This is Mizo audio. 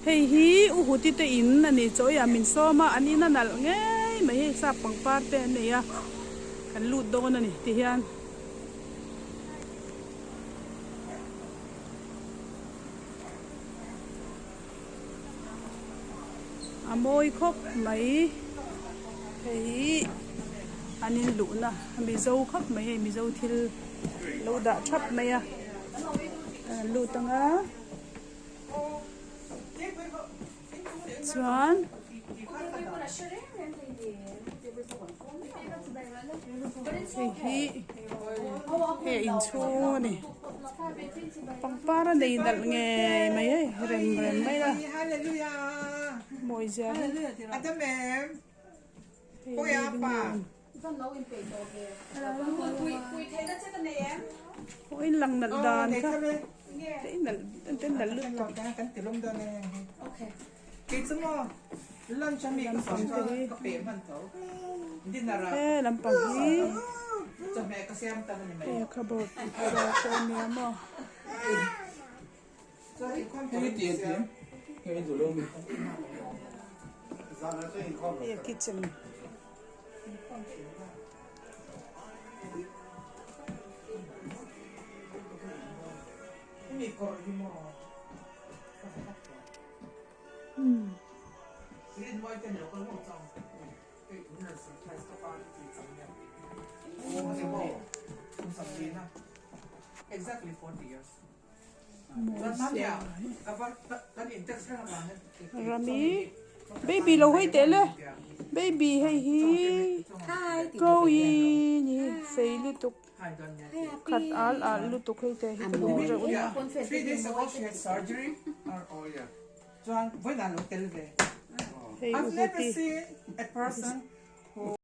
Hei hi U Huti te in a ni chaw eiah min sawm a, an in a nalh ngei mai hei sap pangpar te an nei a, kan lut dawn a ni ti hian. A mawi khawp mai hei hi an in luhna mizo khawp mai hei mizo thil lo dah thap mai a an lut ang a chuan hei hi hei a inchhung a ni pangpar a nei nalh ngei mai hei rem rem mai a mawi zia hi hei living room aw in lang nalh dan kha te in nalh te nalh lutuk he lampang hi he cupboard te a nia maw. Hei a kitchen. Rami baby lo hawi teh le baby hei hi Chloe ni fei lutuk khat al al lutuk hei te hi ka duh reuh nia. Hei u Huti.